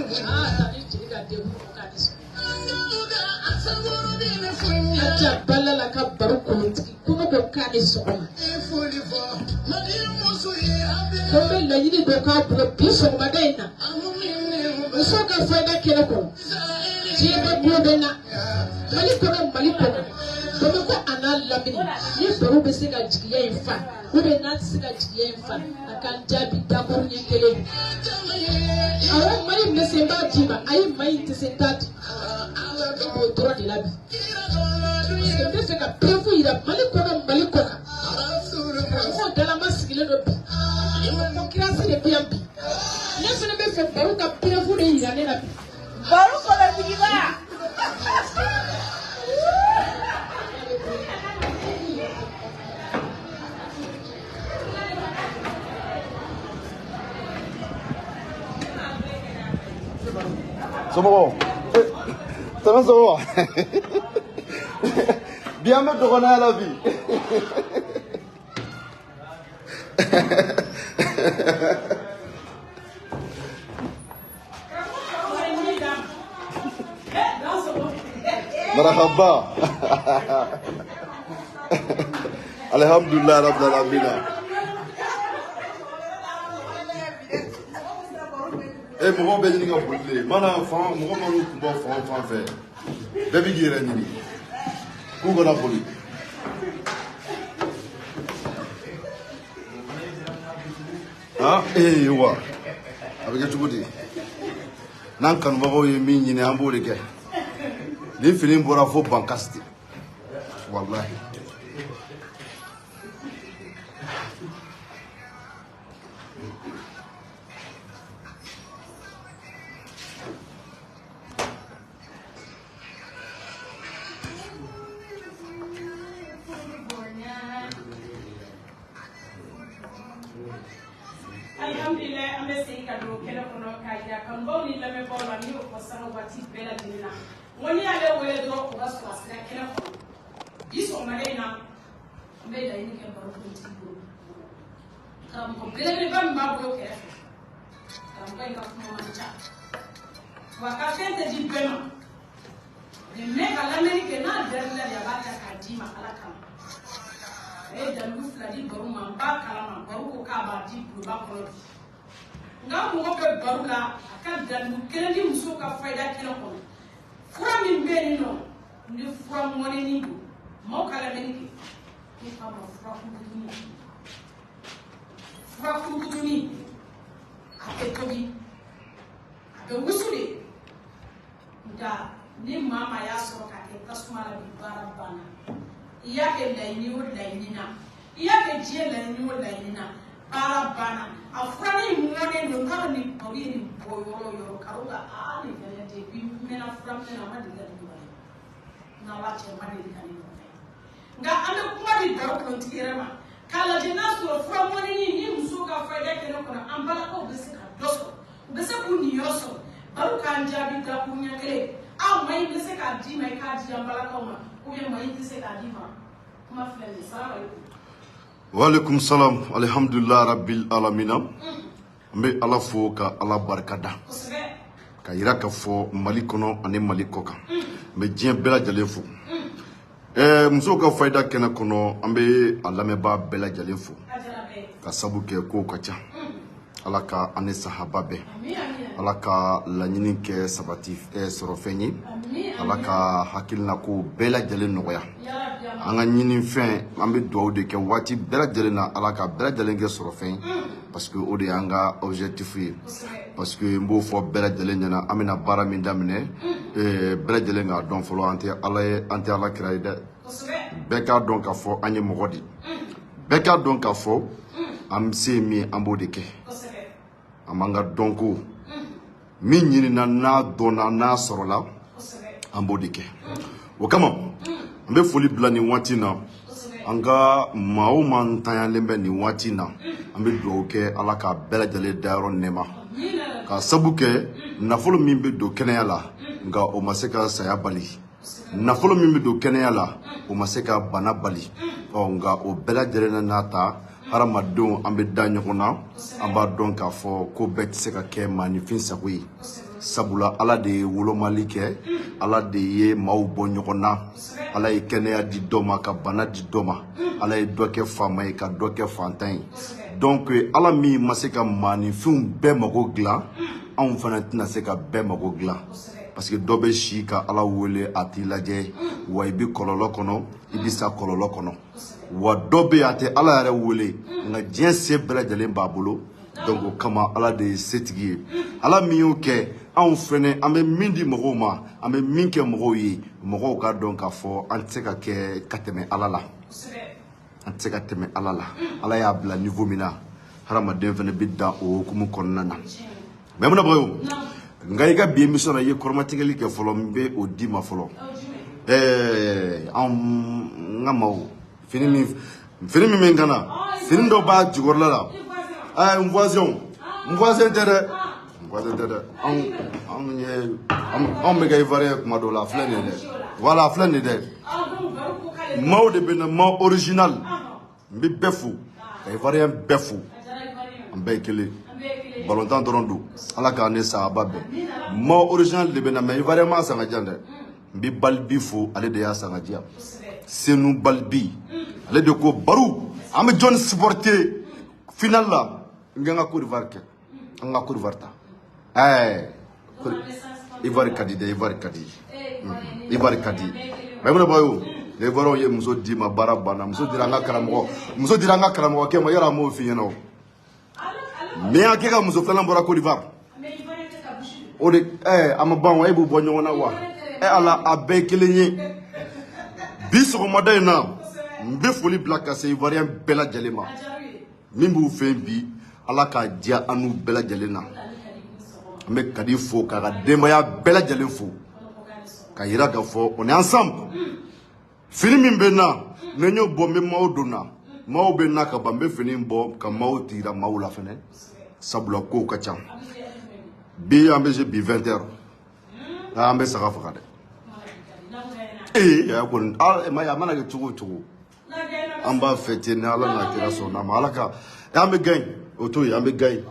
Aa, ni jeli ka den ko k'a ni sɔgɔma. Aja bala la ka baro kolontigi ko ne ko k'a ni sɔgɔma. Ko n bɛ laɲini dɔ k'a bolo bi sɔgɔmada in na. Muso ka fayida kɛnɛ kɔnɔ. Diɲɛ bɛɛ tulo bɛ n na. Mali kɔnɔ Mali kɔnɔ. Bamakɔ a n'a lamini ni baro bɛ se ka jigiya in fa ou bien n'a tɛ se ka jigiya in fa a ka n jaabi dakuru ɲɛ kelen. Awɔ maa in bɛ se n b'a d'i ma ayi maa in tɛ se n t'a d'i ma. Ne b'o dɔrɔn de la bi. Parce que n bɛ fɛ ka preuve yira Mali kɔnɔ Mali kɔ kan. Karamɔgɔ galama sigilen don bi. Concurrence de bɛ yan bi. Ne fana bɛ fɛ baro ka preuve de yira ne la bi. Baro kɔlɔsigiba. Somɔgɔw tɛmɛ sɔgɔma bi an bɛ dɔgɔnɔya la bi. Marahaba. Alhamdulillah rabbil alamin. E mɔgɔw bɛ ɲini ka boli de mana fan mɔgɔ minnu tun bɔ fan o fan fɛ bɛɛ bɛ k'i yɛrɛ ɲini k'u kana boli. Ah ee wa a bɛ kɛ cogo di n'an kanubagaw ye min ɲini an b'o de kɛ ni fini bɔra fo bankasi de walahi. Alhamdulilayi, an bɛ segin ka don kɛnɛ kɔnɔ k'a jira kanubaaw ni lamɛnbaaw la n'i y'o fɔ sanga waati bɛɛ lajɛlen na n ko n'i y'ale wele dɔrɔn o b'a sɔrɔ a sera kɛnɛ kɔnɔ. Bi sɔgɔmada in na an bɛ laɲini kɛ baro kuntigi bolo karamɔgɔ belebeleba min b'a bolo kɛrɛfɛ karamɔgɔ in ka kuma man ca wa a ka fɛn tɛ di bɛɛ ma mɛ mɛ ka lamɛnni kɛ n'a dar'i la de a b'a ta k'a d'i ma ala kama. A ye dalilu fila di baro ma n b'a kalama baro ko k'a b'a di buloba kɔnɔ bi nka n mago bɛ baro la a ka dalilu kelen di musow ka fayida kɛnɛ kɔnɔ fura min bɛ yen nɔ ni fura mɔnɛni don maaw ka lamɛnni kɛ n'u k'a ma fura kurukutuni fura kurukutuni a tɛ tobi a bɛ wusu de nka ni maa maa y'a sɔrɔ k'a kɛ tasuma la bi baara banna i y'a kɛ laɲini o laɲini na i y'a kɛ diɲɛ laɲini o laɲini na baara banna a furanin mɔnen don n t'a dɔn nin baro ye nin bɔ yɔrɔ o yɔrɔ karo ka aa nin fɛnɛ depuis n mɛnna fura minɛ na a ma deli ka nin ɲɔgɔn ye n'ala cɛ ma deli ka nin ɲɔgɔn ye nka an bɛ kuma di baro kɔnɔtigi yɛrɛ ma k'a lajɛ n'a sɔrɔ fura mɔneni ni muso ka fayida kɛnɛ kɔnɔ an balakaw bɛ se ka dɔ sɔrɔ u bɛ se k'u niyɔrɔ sɔrɔ baro k'an jaabi dakuru ɲɛ kelen aw maa in bɛ se k'a d'i ma i k'a di an balakaw ma ou bien maa in tɛ se k'a d'i ma kuma filɛ nin ye salamu aleykum. Waaleykum salam alhamdulillah rabbil alamina. N bɛ ala fo ka ala barika da kosɛbɛ ka yira ka fɔ Mali kɔnɔ ani Mali kɔ kan. N bɛ diɲɛ bɛɛ lajɛlen fo. Ɛɛ musow ka fayida kɛnɛ kɔnɔ an bɛ a lamɛnbaa bɛɛ lajɛlen fo a jara bɛɛ ye ka sabu kɛ kow ka ca. Ala ka an ni sahaba bɛn. ami ami Ala ka laɲini kɛ sabati sɔrɔ fɛn ye. ami Ala ka hakilina ko bɛɛ lajɛlen nɔgɔya. yarabi ami An ka ɲini fɛn an bɛ dugawu de kɛ waati bɛɛ lajɛlen na Ala ka bɛɛ lajɛlen kɛ sɔrɔ fɛn ye parce que o de y'an ka objectif ye. kosɛbɛ Parce que n b'o fɔ bɛɛ lajɛlen ɲɛna an bɛna baara min daminɛ bɛɛ lajɛlen k'a dɔn fɔlɔ an tɛ Ala ye an tɛ Ala kira ye dɛ. kosɛbɛ Bɛɛ k'a dɔn k'a fɔ an ye mɔgɔ de ye. Bɛɛ k'a dɔn k'a fɔ an se ye min ye an b'o de kɛ. kosɛbɛ An b'an ka dɔnko min ɲinina n'a dɔnna n'a sɔrɔla kosɛbɛ an b'o de kɛ. O kama an bɛ foli bila nin waati in na. kosɛbɛ An ka maa o maa ntanyalen bɛ nin waati in na an bɛ dugawu kɛ Ala k'a bɛɛ lajɛlen dayɔrɔ nɛɛma. amina Ka sabu kɛ nafolo min bɛ don kɛnɛya la nka o ma se ka saya bali. Nafolo min bɛ don kɛnɛya la o ma se ka bana bali. Ɔ nka o bɛɛ lajɛlen na n'a ta Hadamadenw an bɛ da ɲɔgɔn na, an b'a dɔn k'a fɔ ko bɛɛ tɛ se ka kɛ maaninfin sago ye. Sabula Ala de ye wolomali kɛ, Ala de ye maaw bɔ ɲɔgɔn na, Ala ye kɛnɛya di dɔ ma ka bana di dɔ ma, Ala ye dɔ kɛ faama ye ka dɔ kɛ fantan ye. Donc Ala min ma se ka maaninfinw bɛɛ mago dilan, anw fana tɛna se ka bɛɛ mago dilan. Parce que dɔ bɛ si ka Ala wele a t'i lajɛ, wa i bɛ kɔlɔlɔ kɔnɔ, i bɛ sa kɔlɔlɔ kɔnɔ. Wa dɔ bɛ yen a tɛ Ala yɛrɛ wele, nka diɲɛ se bɛɛ lajɛlen b'a bolo. Donc o kama Ala de ye setigi ye. Ala min y'o kɛ, anw fɛnɛ an bɛ min di mɔgɔw ma, an bɛ min kɛ mɔgɔw ye, mɔgɔw k'a dɔn k'a fɔ an tɛ se ka kɛ ka tɛmɛ Ala la. An tɛ se ka tɛmɛ Ala la. Ala y'a bila niveau min na, hadamaden fɛnɛ bɛ dan o hukumu kɔnɔna na. Maimuna Bagayogo, nka i ka bi émission na i ye kɔrɔmatigɛli kɛ fɔlɔ, n bɛ o d'i ma fɔlɔ. Anw n ka maaw, fini min bɛ n kan na, fini dɔ b'a jukɔrɔla la. N voisin, n voisin tɛ dɛ, n voisin tɛ dɛ. Anw ye anw bɛ kɛ Ivoirien kuma dɔw la, a filɛ nin ye dɛ. Voilà, a filɛ nin ye dɛ. Maaw de bɛ na, maaw original. N bɛ bɛɛ fo, ka Ivoirien bɛɛ fo. An bɛɛ ye kelen. Balontan dɔrɔn don. Ala k'an ni sahaba bɛn. Maaw original de bɛ na, mais Ivoirien m'a san ka di yan dɛ. N bɛ Balibi fo, ale de y'a san ka di yan. Senu Balibi, ale de ko Baru, an bɛ jɔnni supporter final la? N ka Côte d'Ivoire kɛ. An ka Côte d'Ivoire ta. Ivoire ka di dɛ, Ivoire ka di. Ivoire ka di. Maimuna Bagayogo, Ivoire ye muso d'i ma, baara banna. Muso dira an ka karamɔgɔ, muso dira an ka karamɔgɔkɛ ma, yɔrɔ a m'o f'i ɲɛna o. Mais a kɛ ka muso filanan bɔra Côte d'Ivoire. O de a ma ban wa, e b'u bɔ ɲɔgɔn na wa? Ala, a bɛɛ ye kelen ye. Bi sɔgɔmada in na, n bɛ foli bila ka se Ivoirien bɛɛ lajɛlen ma. Min b'u fɛ yen bi, Ala k'a diya an n'u bɛɛ lajɛlen na. An bɛ Kadi fo, k'a ka denbaya bɛɛ lajɛlen fo, ka yira k'a fɔ on est ensemble. Fini min bɛ n na, ni n y'o bɔ, n bɛ maaw don na. Maaw bɛ n na ka ban, n bɛ fini bɔ ka maaw tira maaw la fɛnɛ. Sabula kow ka ca. Bi an bɛ se bi 20 heures. An bɛ saga faga dɛ. A kɔni, a mana kɛ cogo o cogo, an b'a fêter ni Ala n'a kira sɔnna ma. Ala ka an bɛ gagner, o to yen, an bɛ gagner.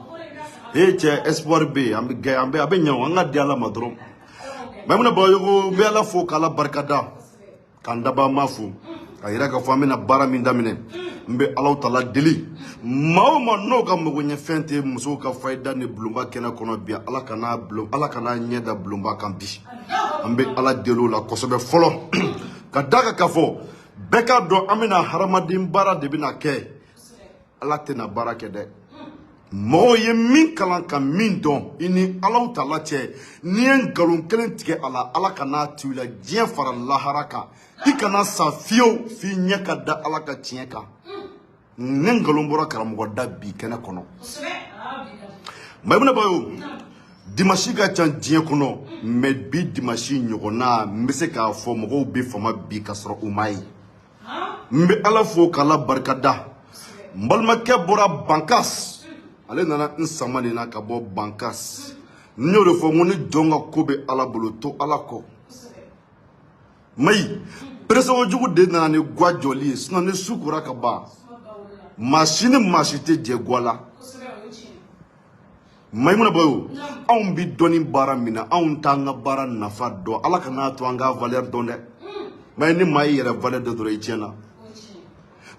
Cɛ, espoir bɛ yen, an bɛ gagner, an bɛ a bɛ ɲɛ o, an ka di Ala ma dɔrɔn. Maimuna Bagayogo, n bɛ Ala fo k'Ala barika da, k'an dabaa ma fo, ka yira k'a fɔ an bɛna baara min daminɛ. N bɛ Alahu Taala deli, maa o maa n'o ka magoɲɛfɛn tɛ musow ka fayida ni bulonba kɛnɛ kɔnɔ bi, Ala kana bulon, Ala kana ɲɛ da bulonba kan bi. An bɛ Ala deli o la kosɛbɛ fɔlɔ. Ka d'a kan k'a fɔ bɛɛ k'a dɔn an bɛna hadamaden baara de bɛna kɛ. Ala tɛna baara kɛ dɛ. Mɔgɔw ye min kalan ka min dɔn, i ni Alahu Taala cɛ, n'i ye nkalon kelen tigɛ a la, Ala kana to i la diɲɛ fara lahara kan. I kana sa fiyewu f'i ɲɛ ka da Ala ka tiɲɛ kan. Ne nkalon bɔra karamɔgɔ da bi kɛnɛ kɔnɔ. Maimuna Bagayogo, dimanche ka ca diɲɛ kɔnɔ, mais bi dimanche ɲɔgɔnna, n bɛ se k'a fɔ mɔgɔw bɛ fama bi ka sɔrɔ u m'a ye. N bɛ Ala fo k'Ala barika da. N balimakɛ bɔra Bankas, ale nana n sama nin na ka bɔ Bankas. N y'o de fɔ, n ko ni jɔn ka ko bɛ Ala bolo, to Ala kɔ. Mayi, presse kojugu de nana ni gwa jɔli ye, sinon ni su kora ka ban, maa si ni maa si tɛ jɛ gwa la. Maimuna Bagayogo, anw bi dɔnni baara min na, anw t'an ka baara nafa dɔn. Ala kana to an ka valeur dɔn dɛ. Mayi, ni maa y'i yɛrɛ valeur dɔn dɔrɔn, i tiɲɛna.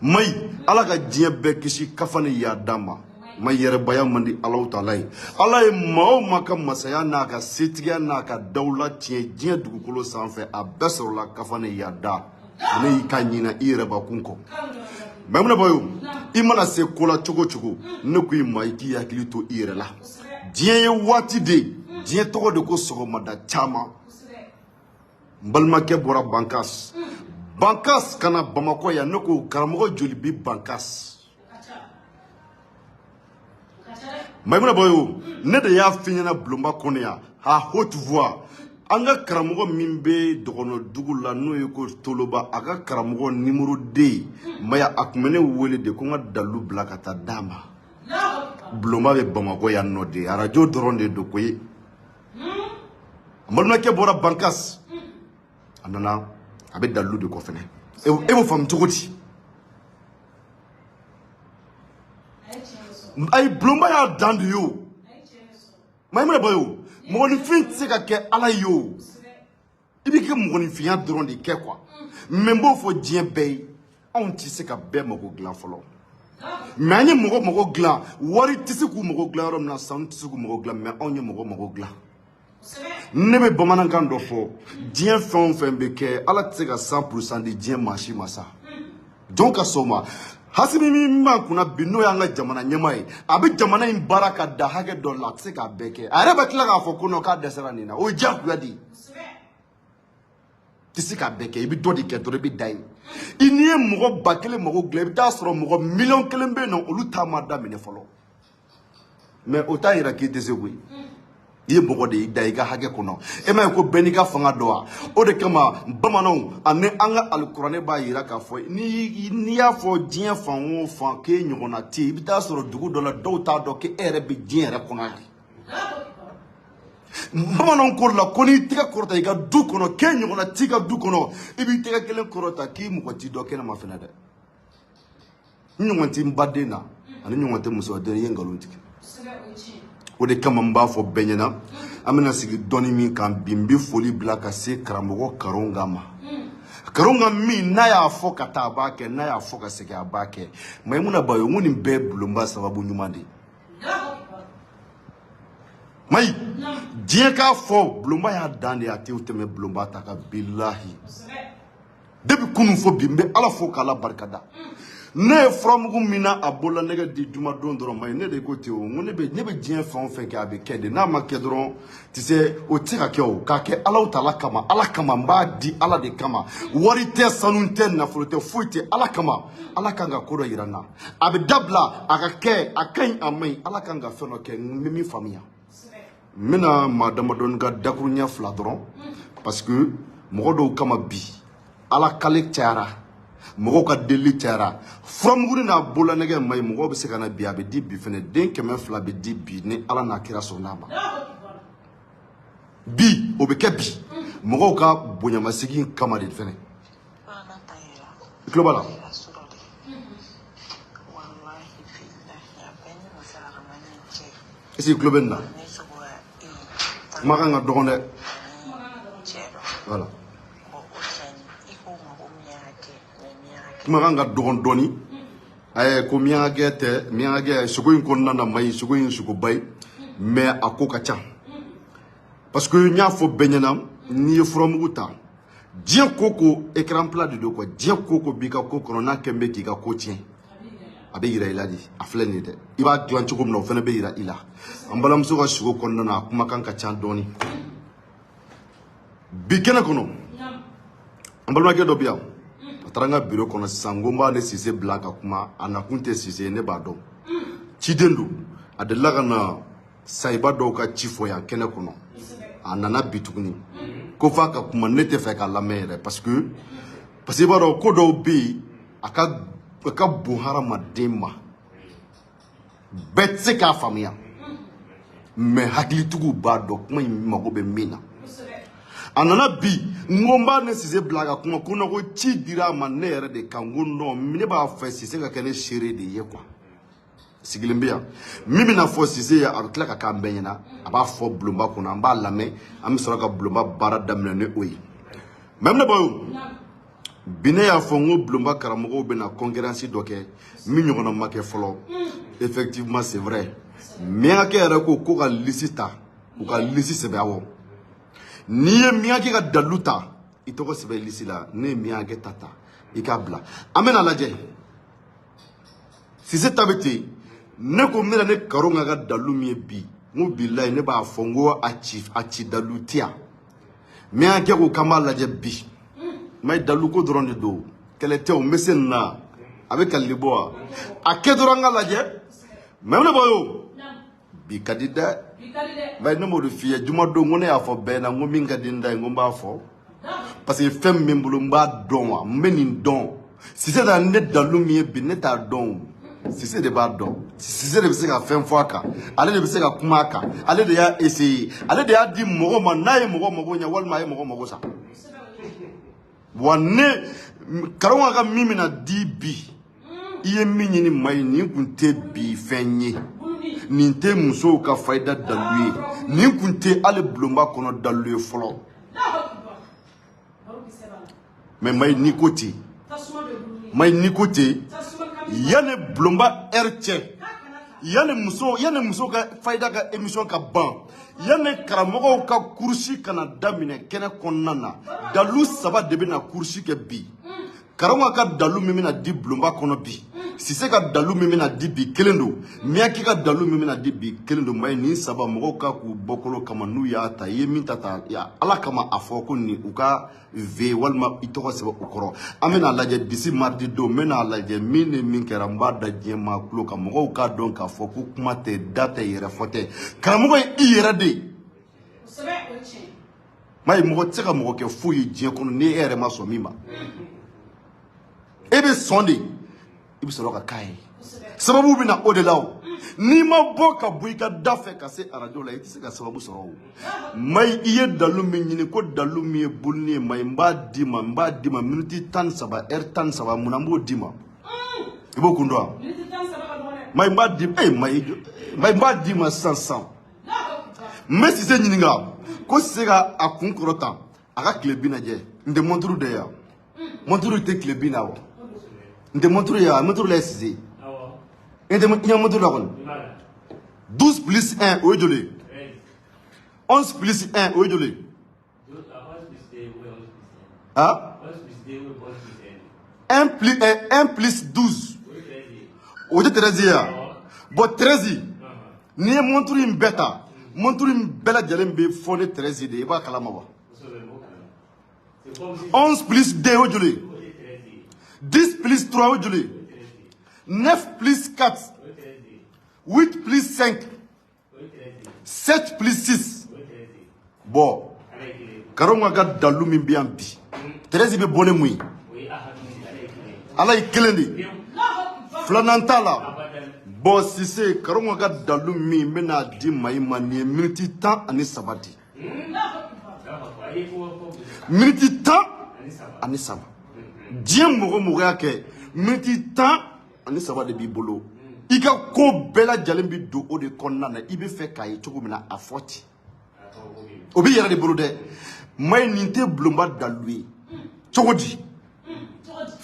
Mayi, Ala ka diɲɛ bɛɛ kisi kafa ni yaada ma. Mayi, yɛrɛbaya man di Alahu Taala ye. Ala ye maa o maa ka masaya n'a ka setigiya n'a ka dawula tiɲɛ diɲɛ dugukolo sanfɛ, a bɛɛ sɔrɔla kafa ni yaada. Ale y'i ka ɲina i yɛrɛbakun kɔ. Maimuna Bagayogo, i mana se ko la cogo o cogo, ne ko i ma i k'i hakili to i yɛrɛ la. Diɲɛ ye waati de ye, diɲɛ tɔgɔ de ko sɔgɔmada caman. N balimakɛ bɔra Bankas. Bankas ka na Bamakɔ yan, ne ko karamɔgɔ joli bi Bankas? Maimuna Bagayogo, ne de y'a f'i ɲɛna bulonba kɔnɔ yan, à haute voix. An ka karamɔgɔ min bɛ dɔgɔnɔdugu la, n'o ye ko Toloba, a ka karamɔgɔ numéro 2, Maya, a tun bɛ ne wele de ko n ka dalilu bila ka taa d'a ma. Bulonba bɛ Bamakɔ yan nɔ de, arajo dɔrɔn de don koyi. N balimakɛ bɔra Bankas, a nana, a bɛ dalilu de kɔ fɛnɛ. E b'o faamu cogo di? Ayi, bulonba y'a dan de ye o. Mayimuna Bayo, mɔgɔninfin tɛ se ka kɛ Ala ye o. I b'i kɛ mɔgɔninfinya dɔrɔn de kɛ quoi. Mais n b'o fɔ diɲɛ bɛɛ ye, anw tɛ se ka bɛɛ mago dilan fɔlɔ. Mais an ye mɔgɔ mago dilan, wari tɛ se k'u mago dilan yɔrɔ min na, sanu tɛ se k'u mago dilan, mais anw ye mɔgɔ mago dilan. Ne bɛ bamanankan dɔ fɔ, diɲɛ fɛn o fɛn bɛ kɛ, Ala tɛ se ka 100% di diɲɛ maa si ma sa. Jɔn ka sɔn o ma. Hasimi min b'an kunna bi, n'o y'an ka jamana ɲɛmaa ye, a bɛ jamana in baara ka da hakɛ dɔ la, a tɛ se k'a bɛɛ kɛ. A yɛrɛ bɛ tila k'a fɔ ko non, k'a dɛsɛra nin na. O ye diyagoya de ye. Tɛ se k'a bɛɛ kɛ, i bɛ dɔ de kɛ dɔrɔn, i bɛ da yen. I n'i ye mɔgɔ 1000 mago dilan, i bɛ taa sɔrɔ mɔgɔ 1,000,000 bɛ yen nɔ, olu ta ma daminɛ fɔlɔ. Mais o t'a yira k'i tɛ se koyi. I ye mɔgɔ de y'i da i ka hakɛ kɔnɔ. E m'a ye ko bɛɛ n'i ka fanga dɔn wa? O de kama bamananw ani an ka alikuranɛ b'a yira k'a fɔ n'i y'a fɔ diɲɛ fan o fan k'e ɲɔgɔnna tɛ yen, i bɛ taa sɔrɔ dugu dɔ la dɔw t'a dɔn k'e yɛrɛ bɛ diɲɛ yɛrɛ kɔnɔ yan. Bamananw ko la ko n'i tɛgɛ kɔrɔta i ka du kɔnɔ k'e ɲɔgɔnna t'i ka du kɔnɔ, i b'i tɛgɛ kelen kɔrɔta k'i mɔgɔ t'i dɔn kɛnɛma fɛnɛ dɛ. N ɲɔgɔn tɛ n baden na ani ɲɔgɔn tɛ musoden, i ye nkalon tigɛ. O de kama n b'a fɔ bɛɛ ɲɛna, an bɛna sigi dɔnni min kan bi, n bɛ foli bila ka se karamɔgɔ Karonga ma. Karonga min n'a y'a fɔ ka taa a b'a kɛ, n'a y'a fɔ ka segin a b'a kɛ. Mayimuna Bayo, n ko nin bɛɛ ye bulonba sababu ɲuman de ye. Mayi, diɲɛ k'a fɔ bulonba y'a dan de ye, a tɛ tɛmɛ bulonba ta kan bilahi. Depuis kunun fo bi, n bɛ Ala fo k'Ala barika da. Ne ye furamugu min na a bolola nɛgɛ di jumadon dɔrɔn, Mayi, ne de ko ten o, n ko ne bɛ diɲɛ fɛn o fɛn kɛ, a bɛ kɛ de. N'a ma kɛ dɔrɔn, tu sais, o tɛ se ka kɛ o. K'a kɛ Alahu taala kama, Ala kama, n b'a di Ala de kama. Wari tɛ, sanu tɛ, nafolo tɛ, foyi tɛ, Ala kama. Ala kan ka ko dɔ yira n na. A bɛ dabila, a ka kɛ, a ka ɲi, a man ɲi. Ala kan ka fɛn dɔ kɛ, n bɛ min faamuya. N bɛna maa damadɔni ka dakuruɲɛ fila dɔrɔn, parce que mɔgɔ dɔw kama bi, Ala kale cayara, mɔgɔw ka delili cayara. Furamuguni n'a bololanɛgɛ ma ɲi, mɔgɔw bɛ se ka na bi, a bɛ di bi fɛnɛ. Den 200 bɛ di bi ni Ala n'a kira sɔnn'a ma. Bi, o bɛ kɛ bi. Mɔgɔw ka bonyamasegin kama de fɛnɛ. I tulo b'a la? Est-ce que i tulo bɛ nin na? Kumakan ka dɔgɔn dɛ. Voilà. Kumakan ka dɔgɔn dɔɔni. Ko miyankɛ tɛ, miyankɛ sogo in kɔnɔna na Mayi, sogo in sogoba ye, mais a ko ka ca. Parce que n y'a fɔ bɛɛ ɲɛna, n'i ye furamugu ta, diɲɛ ko ko écran plat de don quoi. Diɲɛ ko ko b'i ka ko kɔnɔ, n'a kɛn bɛ k'i ka ko tiɲɛ, a bɛ yira i la de. A filɛ nin ye dɛ, i b'a dilan cogo min na, o fana bɛ yira i la. An balimamuso ka sogo kɔnɔna na, a kumakan ka ca dɔɔni. Bi kɛnɛ kɔnɔ, an balimakɛ dɔ bɛ yan, a taara n ka bureau kɔnɔ sisan, n ko n b'ale Sise bila ka kuma. A nakun tɛ Sise ye, ne b'a dɔn. Ciden don, a delila ka na sayiba dɔw ka ci fɔ yan kɛnɛ kɔnɔ. A nana bi tuguni ko f'a ka kuma, ne tɛ fɛ k'a lamɛn yɛrɛ, parce que i b'a dɔn ko dɔw bɛ yen, a ka bon hadamaden ma, bɛɛ tɛ se k'a faamuya, mais hakilitigiw b'a dɔn kuma in mago bɛ min na. A nana bi, n ko n b'a ne Sise bila ka kuma, ko non, ko ci dira a ma ne yɛrɛ de kan, n ko non, ne b'a fɛ Sise ka kɛ ne seere de ye quoi. Sigilen bɛ yan, min bɛna fɔ Sise ye, a bɛ tila ka k'an bɛɛ ɲɛna, a b'a fɔ bulonba kɔnɔ, an b'a lamɛn, an bɛ sɔrɔ ka bulonba baara daminɛ ni o ye. Mayimuna Bayo, bi ne y'a fɔ n ko bulonba karamɔgɔw bɛna conférence dɔ kɛ min ɲɔgɔnna ma kɛ fɔlɔ. Effectivement, c'est vrai. Miyankɛ yɛrɛ ko ko ka lisi ta, u ka lisi sɛbɛn awɔ. N'i ye miyankɛ ka dalilu ta, i tɔgɔ sɛbɛn lisi la. Ne ye miyankɛ ta i k'a bila. An bɛna lajɛ. Sise ta bɛ ten. Ne ko n bɛna ne Karonga ka dalilu min ye bi, n ko bilayi ne b'a fɔ n ko a ci dalilu tɛ yan. Miyankɛ ko k'an b'a lajɛ bi. Mais dalilu ko dɔrɔn de don. Kɛlɛ tɛ o, n bɛ se nin na. A bɛ kalili bɔ wa? A kɛ dɔrɔn n ka lajɛ. Mayimuna Bayo, bi ka di dɛ. Mais ne m'o de f'i ye jumadon, n ko ne y'a fɔ bɛɛ ɲɛna, n ko min ka di n da ye, n ko n b'a fɔ. Parce que fɛn min bɛ n bolo, n b'a dɔn wa, n bɛ nin dɔn. Sise nana ne dalilu min ye bi, ne t'a dɔn o. Sise de b'a dɔn. Sise de bɛ se ka fɛn fɔ a kan. Ale de bɛ se ka kuma a kan. Ale de y'a essayer. Ale de y'a di mɔgɔ ma, n'a ye mɔgɔ mago ɲɛ walima a ye mɔgɔ mago sa. Wa ne Karonga ka min bɛna di bi, I ye min ɲini Mayi, nin kun tɛ bi fɛn ye, nin tɛ musow ka fayida dalu ye, nin kun tɛ hali bulonba kɔnɔ dalu ye fɔlɔ. Mais Mayi, n'i ko ten, Mayi, n'i ko ten, yanni bulonba heure cɛ, yanni muso ka fayida ka émission ka ban, yanni karamɔgɔw ka course kana daminɛ kɛnɛ kɔnɔna na, dalu saba de bɛna course kɛ bi. Karamɔgɔ ka dalu min bɛna di bulonba kɔnɔ bi, Sise ka dalu min bɛna di bi kelen don, Miyaki ka dalu min bɛna di bi kelen don. Mayi, nin saba, mɔgɔw ka k'u bɔkolo kama, n'u y'a ta, i ye min ta ta Ala kama, a fɔ ko nin u ka v walima i tɔgɔ sɛbɛn u kɔrɔ. An bɛna lajɛ d'ici mardi don, n bɛna lajɛ min ni min kɛra. N b'a da diɲɛ maa tulo kan, mɔgɔw k'a dɔn k'a fɔ ko kuma tɛ da tɛ, yɛrɛ fɔ tɛ, karamɔgɔ ye i yɛrɛ de ye. Mayi, mɔgɔ tɛ se ka mɔgɔ kɛ foyi ye diɲɛ kɔnɔ ni e yɛrɛ ma sɔn min ma. E bɛ sɔn de, i bɛ sɔrɔ ka k'a ye. Sababu bɛ na o de la. O n'i ma bɔ ka bɔ i ka da fɛ ka se arajo la, i tɛ se ka sababu sɔrɔ. O Mayi, i ye dalu min ɲini, ko dalu min ye bolini ye, Mayi, n b'a d'i ma, n b'a d'i ma miniti 13, heure 13. Mun na n b'o d'i ma? I b'o kun dɔn wa? Mayi, n b'a di e Mayi, Mayi, n b'a d'i ma sisan sisan. N bɛ Sise ɲininka ko Sise ka a kun kɔrɔta, a ka tile bi lajɛ. N tɛ montre de ye yan, montre tɛ tile bi na wa? N tɛ montre ye yan, montre la ye Sise. N tɛ ɲɛ montre la kɔni. 12 plus 1, o ye joli ye? 11 plus 1, o ye joli ye? Ah, 1 plus 1, 1 plus 12, o tɛ 13 ye wa? Bon, 13, n'i ye montre in bɛɛ ta, montre in bɛɛ lajɛlen bɛ fɔ ni 13 de ye. I b'a kalama wa? 11 plus 2, o ye joli ye? 10 plus 3, o ye joli ye? 9 plus 4, 8 plus 5, 7 plus 6. Bon, Karonga ka dalu min bɛ yan bi, 13 bɛ bɔ ni mun ye? Ala ye kelen de ye, filanan t'a la. Bon, Sise, Karonga ka dalu min n bɛna di Mayi ma, nin ye miniti 13 di, miniti 13. Diɲɛ mɔgɔ mɔgɔ y'a kɛ, miniti 13 de b'i bolo, i ka ko bɛɛ lajɛlen bɛ don o de kɔnɔna na. I bɛ fɛ k'a ye cogo min na, a fɔ ten, o b'i yɛrɛ de bolo dɛ. Mayi, nin tɛ bulonba dalu ye cogo di?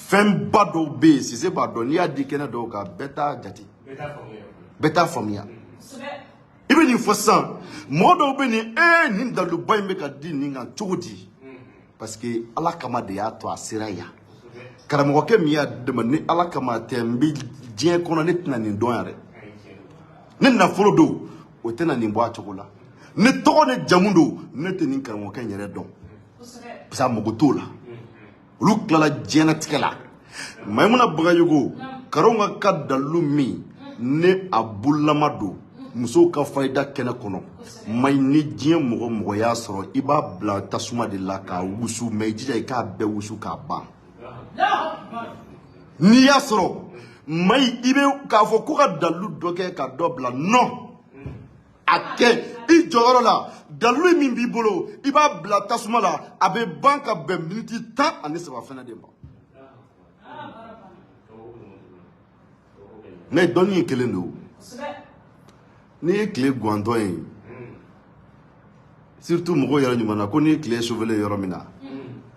Fɛnba dɔw bɛ yen, Sise b'a dɔn, n'i y'a di kɛnɛ dɔw kan, bɛɛ t'a jate, bɛɛ t'a faamuya. I bɛ nin fɔ sisan, mɔgɔ dɔw bɛ nin nin daluba in bɛ ka di nin kan cogo di? Parce que Ala kama de y'a to a sera yan. Karamɔgɔkɛ min y'a di ma, ni Ala kama tɛ, n bɛ diɲɛ kɔnɔ, ne tɛna nin dɔn yɛrɛ. Ne nafolo don, o tɛna nin bɔ a cogo la. Ne tɔgɔ ni jamu don, ne tɛ nin karamɔgɔkɛ in yɛrɛ dɔn, parce que a mago t'o la. Olu tilala diɲɛlatigɛ la. Mayimuna Bagayogo, Karonga ka dalu min ne a bololama don musow ka fayida kɛnɛ kɔnɔ, Mayi, ni diɲɛ mɔgɔ mɔgɔ y'a sɔrɔ, i b'a bila tasuma de la k'a wusu. Mais i jija i k'a bɛɛ wusu k'a ban. N'i y'a sɔrɔ, Mayi, i bɛ k'a fɔ ko ka dalu dɔ kɛ ka dɔ bila, non, a kɛ i jɔyɔrɔ la. Dalu min b'i bolo, i b'a bila tasuma la, a bɛ ban ka bɛn miniti 13 fɛnɛ de ma. Mais dɔnni ye kelen de o. N'i ye tile gantɔ ye, surtout mɔgɔw yɛrɛ ɲuman na, ko n'i ye tile chauffé yɔrɔ min na,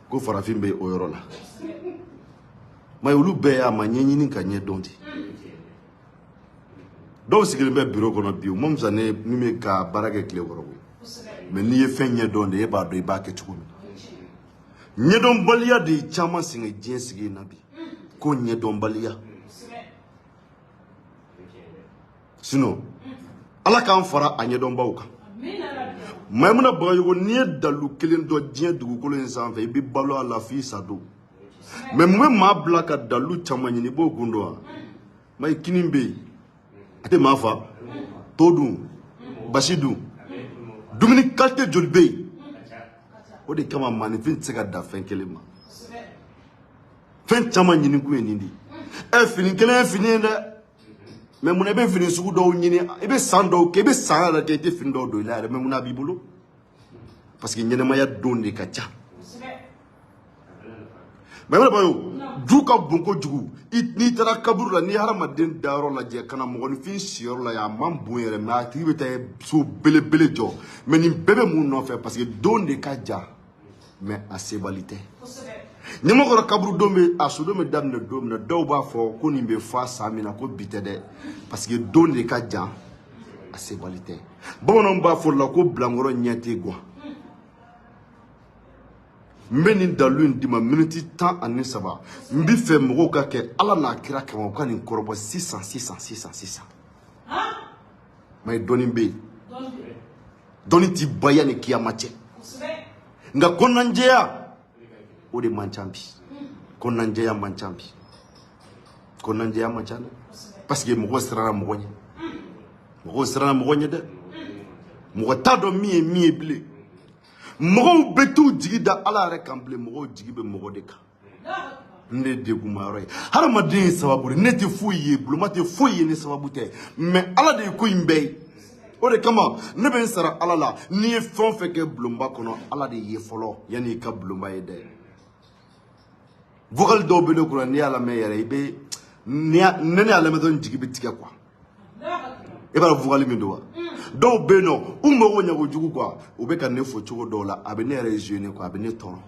ko farafin bɛ o yɔrɔ la. Mais olu bɛɛ y'a ma ɲɛɲini ka ɲɛ dɔn de. Dɔw sigilen bɛ bureau kɔnɔ bi, u ma fisa ne min bɛ ka baara kɛ tile kɔrɔ koyi. Mais n'i ye fɛn ɲɛ dɔn de, e b'a dɔn i b'a kɛ cogo min na. Ɲɛdɔnbaliya de ye caman sɛgɛn diɲɛ sigi in na bi, ko ɲɛdɔnbaliya. Sinon Ala k'an fara a ɲɛdɔnbaw kan. Mayimuna Bagayogo, n'i ye dalu kelen dɔn diɲɛ dugukolo in sanfɛ, i bɛ balo a la f'i sa don. Mais mun bɛ maa bila ka dalu caman ɲini? I b'o kun dɔn wa? Mayi, kini bɛ yen, a tɛ maa fa to dun, basi dun, dumuni qualité joli bɛ yen? O de kama maaninfin tɛ se ka dan fɛn kelen ma. Fɛn caman ɲini kun ye nin de ye. Ɛ, fini kelen ye fini ye dɛ, mais munna i bɛ fini sugu dɔw ɲini? I bɛ san dɔw kɛ, i bɛ san yɛrɛ kɛ, i tɛ fini dɔw don i la yɛrɛ. Mais munna a b'i bolo? Parce que ɲɛnɛmaya don de ka ca. Mayimuna Bagayogo, Ju ka bon kojugu. N'i taara kaburu la, n'i ye hadamaden dayɔrɔ lajɛ ka na mɔgɔninfin siyɔrɔ la yen, a man bon yɛrɛ, mais a tigi bɛ taa so belebele jɔ. Mais nin bɛɛ bɛ mun nɔfɛ? Parce que don de ka jan, mais a sebali tɛ. Ɲamakɔrɔ kaburudon bɛ, a sodon bɛ daminɛ don min na, dɔw b'a fɔ ko nin bɛ fa san min na, ko bi tɛ dɛ, parce que don de ka jan, a sebali tɛ. Bamananw b'a fɔ la ko bilankɔrɔ ɲɛ tɛ guwan. N bɛ nin dalu in d'i ma miniti 13. N bɛ fɛ mɔgɔw ka kɛ Ala n'a kira kama, u ka nin kɔrɔbɔ sisan sisan sisan sisan. Mais dɔnni bɛ yen, dɔnni ti ban yanni kiyama cɛ. Nka kɔnɔnajɛya o de man ca bi. Kɔnɔnajɛya man ca bi. Kɔnɔnajɛya man ca dɛ, parce que mɔgɔw siranna mɔgɔ ɲɛ. Mɔgɔw siranna mɔgɔ ɲɛ dɛ. Mɔgɔ t'a dɔn min ye min ye bilen. Mɔgɔw bɛ t'u jigi da Ala yɛrɛ kan bilen, mɔgɔw jigi bɛ mɔgɔ de kan. Ne degunma yɔrɔ ye hadamaden ye sababu de. Ne tɛ foyi ye, bulonba tɛ foyi ye ni sababu tɛ, mais Ala de ye ko in bɛɛ ye. O de kama ne bɛ n sara Ala la. N'i ye fɛn o fɛn kɛ bulonba kɔnɔ, Ala de ye fɔlɔ yanni i ka bulonba ye dɛ. Vocal dɔw bɛ ne kunna, n'i y'a lamɛn yɛrɛ, i bɛ ne y'a lamɛn dɔrɔn, jigi bɛ tigɛ quoi. I b'a dɔn vocal min don wa? Dɔw bɛ yen nɔ, u mago ɲɛ kojugu quoi, u bɛ ka ne fo cogo dɔw la, a bɛ ne yɛrɛ gêner quoi, a bɛ ne tɔɔrɔ.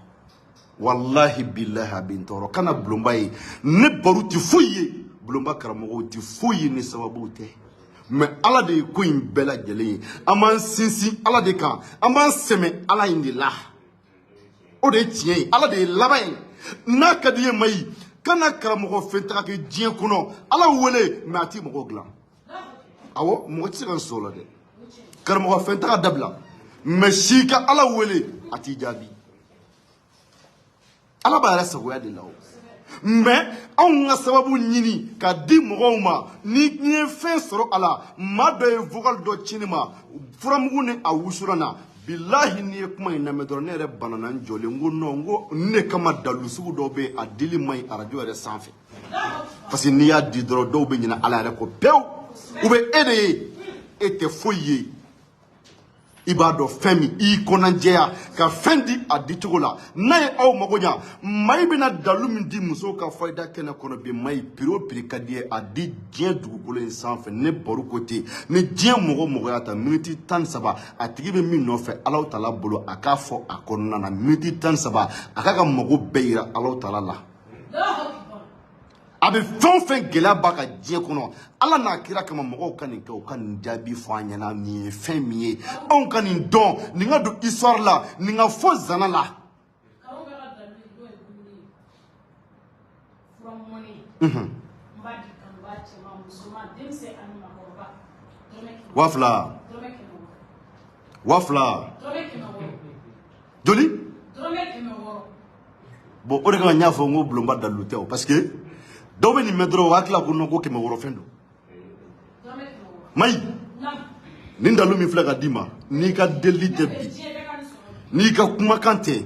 Wallahi billahi, a bɛ n tɔɔrɔ. Kana bulonba ye, ne baro tɛ foyi ye, bulonba karamɔgɔw tɛ foyi ye ni sababu tɛ. Mais Ala de ye ko in bɛɛ lajɛlen ye. An b'an sinsin Ala de kan, an b'an sɛmɛ Ala in de la. O de ye tiɲɛ ye, Ala de ye laban ye. N'a ka di ye, Mayi, kana karamɔgɔ fɛn taga kɛ diɲɛ kɔnɔ. Ala wele, mais a t'i mɔgɔw dilan. Awɔ, mɔgɔ tɛ se ka n sɔrɔ o la dɛ. Karamɔgɔ fɛn taga dabila, mais si ka Ala wele, a t'i jaabi. Ala b'a yɛrɛ sagoya de la o. Mais anw ka sababu ɲini ka di mɔgɔw ma, ni n ye fɛn sɔrɔ a la, maa dɔ ye vocal dɔ ci ne ma, furamugu ni a wusula na. Bilahi, n'i ye kuma in lamɛn dɔrɔn, ne yɛrɛ banana n jɔlen. N ko non, n ko ne kama dalu sugu dɔw bɛ yen, a dili man ɲi arajo yɛrɛ sanfɛ. Parce que n'i y'a di dɔrɔn, dɔw bɛ ɲinɛ Ala yɛrɛ kɔ pewu. U bɛ e de ye, e tɛ foyi ye. I b'a dɔn fɛn min i kɔnɔnajɛya ka fɛn di a dicogo la, n'a ye aw mago ɲa. Mayi bɛna dalu min di musow ka fayida kɛnɛ kɔnɔ bi, Mayi, prix o prix ka di ye, a di diɲɛ dugukolo in sanfɛ. Ne baro ko ten, ni diɲɛ mɔgɔ mɔgɔ y'a ta miniti 13, a tigi bɛ min nɔfɛ Alahu Taala bolo, a k'a fɔ a kɔnɔna na miniti 13, a k'a ka mago bɛɛ yira Alahu Taala la. A bɛ fɛn o fɛn gɛlɛya b'a ka diɲɛ kɔnɔ, Ala n'a kira kama, mɔgɔw ka nin kɛ, u ka nin jaabi fɔ an ɲɛna. Nin ye fɛn min ye, anw ka nin dɔn, nin ka don histoire la, nin ka fɔ zana la. 2000, 2000 joli? Bon, o de kama n y'a fɔ n ko bulonba dalilu tɛ o, parce que dɔw bɛ nin mɛn dɔrɔn, u b'a tila ko non, ko 600 fɛn don. Mayi, nin dalu min filɛ ka d'i ma, n'i ka delili tɛ bi, n'i ka kumakan tɛ,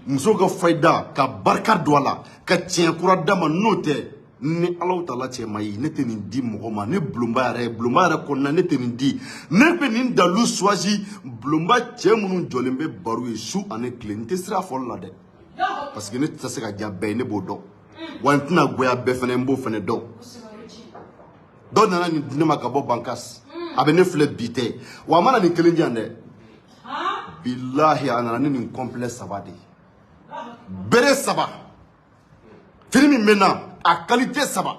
muso ka fayida ka barika don a la, ka tiɲɛ kura d'a ma, n'o tɛ, ni Alahu Taala cɛ, Mayi, ne tɛ nin di mɔgɔ ma. Ne bulonba yɛrɛ, bulonba yɛrɛ kɔnɔna, ne tɛ nin di. Ne bɛ nin dalu choisi bulonba cɛ minnu jɔlen bɛ baro ye su ani tile. N tɛ sira fɔli la dɛ, parce que ne tɛ se ka diya bɛɛ ye, ne b'o dɔn. Wa n tɛna goya bɛɛ fɛnɛ, n b'o fɛnɛ dɔn. Dɔw nana nin di ne ma ka bɔ Bankas, a bɛ ne filɛ bi tɛ, wa a mana nin kelen di yan dɛ. Bilahi, a nana ne nin complet 3 de ye, bere 3, fini min bɛ na, a qualité 3,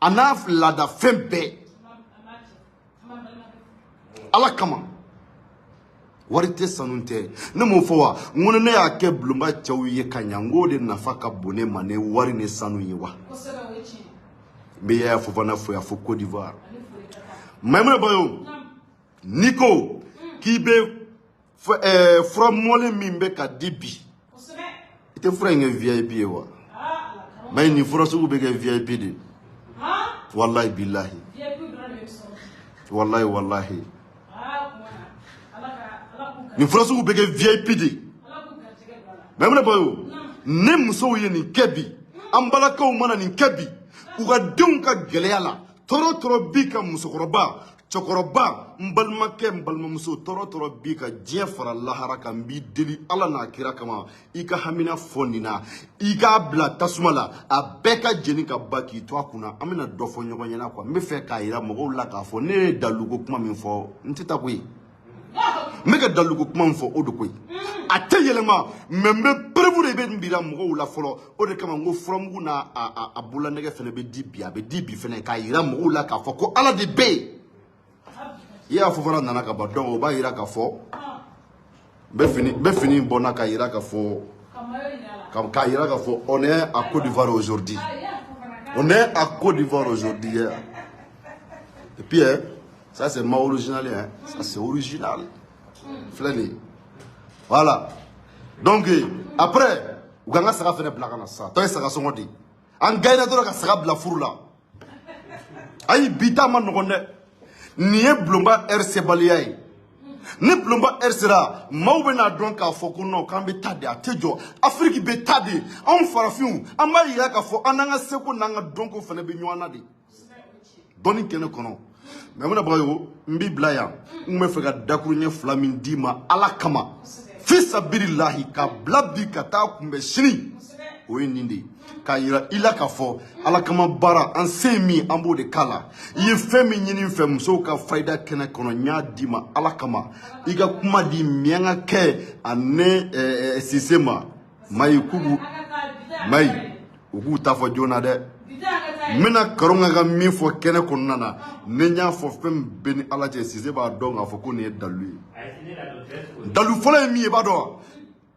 a n'a laada fɛn bɛɛ. Ala kama, wari tɛ, sanu tɛ. Ne m'o fɔ wa? N ko ne y'a kɛ bulonba cɛw ye ka ɲa, n k'o de nafa ka bon ne ma ni wari ni sanu ye wa. N bɛ Yaya Fofana fo yan fo Côte d'Ivoire. Maimuna Bayo, n'i ko k'i bɛ fura mɔlen min bɛ ka di bi, i tɛ fura in kɛ VIP ye wa? Mayi, nin fura sugu bɛ kɛ VIP de. Wallahi billahi, wallahi wallahi, nin fura sugu bɛ kɛ VIP de. Maimuna Bayo, ne musow ye nin kɛ bi, an balakaw mana nin kɛ bi, u ka denw ka gɛlɛya la, tɔɔrɔ tɔɔrɔ bi ka musokɔrɔba Cɛkɔrɔba, n balimakɛ, n balimamuso, tɔɔrɔ tɔɔrɔ b'i ka diɲɛ fara lahara kan, n b'i deli Ala n'a kira kama, i ka hamina fɔ nin na, i k'a bila tasuma la, a bɛɛ ka jeni ka ban k'i to a kunna. An bɛna dɔ fɔ ɲɔgɔn ɲɛna quoi. N bɛ fɛ k'a yira mɔgɔw la k'a fɔ ne ye daluko kuma min fɔ, n tɛ taa koyi. N bɛ ka daluko kuma min fɔ, o de koyi. A tɛ yɛlɛma, mais n bɛ preuve de bɛ n bira mɔgɔw la fɔlɔ. O de kama n ko furamugu n'a a bololanɛgɛ fɛnɛ bɛ di bi, a bɛ di bi fɛnɛ k'a yira mɔgɔw la k'a fɔ ko Ala de bɛ yen. I y'a fɔ fana nana ka ban, donc o b'a yira k'a fɔ n bɛ fini bɔ n na k'a yira k'a fɔ k'a yira k'a fɔ on est à Côte d'Ivoire aujourd'hui. On est à Côte d'Ivoire aujourd'hui. Et puis hein, ça c'est ma original, hein. Ça c'est original. Filɛ nin ye. Voilà. Donc après u ka n ka saga fɛnɛ bila ka na sisan. Tɔ ye saga sɔngɔ di. An gagné dɔrɔn ka saga bila furu la. Ayi, bi ta ma nɔgɔn dɛ. Nin ye bulonba heure sebaliya ye. Ni bulonba heure sera, maaw bɛna dɔn k'a fɔ ko non, k'an bɛ taa de, a tɛ jɔ. Afiriki bɛ taa de. Anw farafinw, an b'a yira k'a fɔ an n'an ka seko n'an ka dɔnko fana bɛ ɲɔgɔn na de. Dɔnni kɛnɛ kɔnɔ. Maimuna Bagayogo, n b'i bila yan. N bɛ fɛ ka dakuruɲɛ fila min d'i ma Ala kama. Fisabililahi, ka bila bi ka taa kunbɛn sini. O ye nin de ye. K'a yira i la k'a fɔ Ala kama baara, an se ye min, an b'o de k'a la. I ye fɛn min ɲini n fɛ musow ka fayida kɛnɛ kɔnɔ, n y'a d'i ma Ala kama. I ka kuma di miyanka kɛ ani Sise ma. Mayi k'u mayi u k'u ta fɔ joona dɛ. N bɛna Karonka ka min fɔ kɛnɛ kɔnɔna na, ni n y'a fɔ fɛn min bɛ ni Ala cɛ, Sise b'a dɔn k'a fɔ ko nin ye dalu ye. Dalu fɔlɔ ye min ye, i b'a dɔn wa?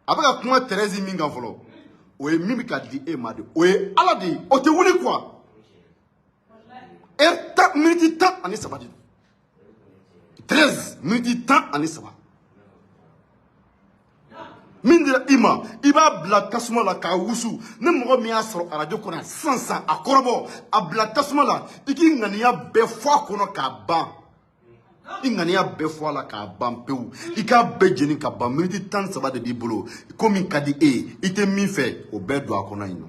A bɛ ka kuma Thérèse min kan fɔlɔ, o ye min bɛ ka di e ma de, o ye Ala de ye, o tɛ wuli quoi. Heure 10 miniti 13 de don. 13 miniti 13. Min dira i ma, i b'a bila tasuma la k'a wusu. Ni mɔgɔ min y'a sɔrɔ arajo kɔnɔ sisan sisan, a kɔrɔbɔ, a bila tasuma la, i k'i ŋaniya bɛɛ fɔ a kɔnɔ k'a ban. I ŋaniya bɛɛ fɔ a la k'a ban pewu. I k'a bɛɛ jeni ka ban. Miniti 13 de b'i bolo. Ko min ka di e ye, i tɛ min fɛ, o bɛɛ don a kɔnɔ yen nɔ.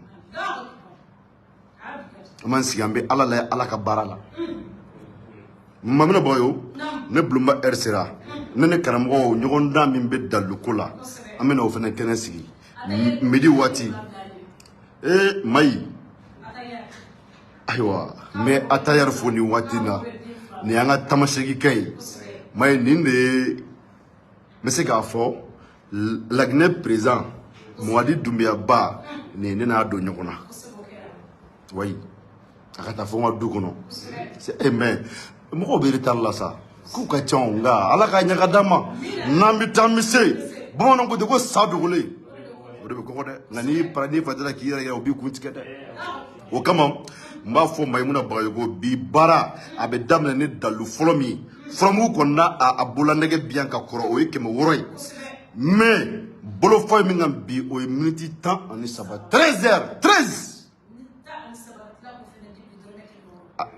An b'an sigi, an bɛ Ala layɛ, Ala ka baara la. Maimuna Bagayogo, ne bulonba heure sera. Ne ni karamɔgɔw ɲɔgɔndan min bɛ daluko la, an bɛna o fana kɛnɛ sigi midi waati. Ee Mayi, ayiwa, n bɛ atayɛri fo nin waati in na. Nin y'an ka tamasegikɛ ye. Mayi, nin de ye, n bɛ se k'a fɔ Laginɛ président Mamadi Doumbouya ba, nin ye ne n'a don ɲɔgɔn na. Wayi, a ka taa fo n ka du kɔnɔ. Eh mais mɔgɔw bɛ retard la sa, k'u ka ca o, nka Ala k'a ɲɛ ka d'an ma. N'an bɛ taa, an bɛ se. Bamananw ko ten ko sa dogolen o de bɛ kɔgɔ dɛ, nka n'i para n'i fatila k'i yɛrɛ yira, o b'i kun tigɛ dɛ. O kama n b'a fɔ Maimuna Bagayogo, bi baara a bɛ daminɛ ni dalu fɔlɔ min ye. Furamugu kɔni n'a a bololanɛgɛ bi yan ka kɔrɔ, o ye 600 ye. Mais bolofa ye min kan bi, o ye miniti 13, 13 heures 13.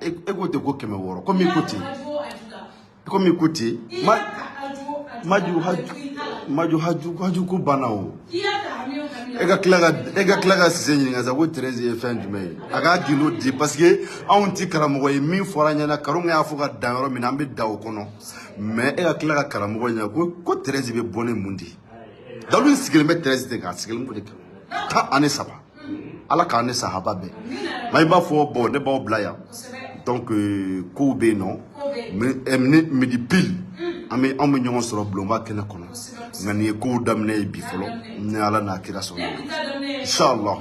E ko ten ko 600, komi i ko ten, komi i ko ten, maju haju haju haju ko banna o. E ka tila ka Sise ɲininka sa ko Thérèse ye fɛn jumɛn ye, a k'a gindo di, parce que anw ti karamɔgɔ ye. Min fɔra an ɲɛna, Karonka y'a fɔ ka dan yɔrɔ min na, an bɛ da o kɔnɔ. Mais e ka tila ka karamɔgɔ ɲininka ko Thérèse bɛ bɔ ni mun de ye? Dalu in sigilen bɛ Thérèse de kan, a sigilen b'o de kan. 13. Ala k'an ni sahaba bɛn. Mais i b'a fɔ bon, ne b'aw bila yan. Donc kow bɛ yen nɔ, midi pile an bɛ anw bɛ ɲɔgɔn sɔrɔ bulonba kɛnɛ kɔnɔ. Nka nin ye kow daminɛ ye bi fɔlɔ, ni Ala n'a kira sɔnna. Inshallah.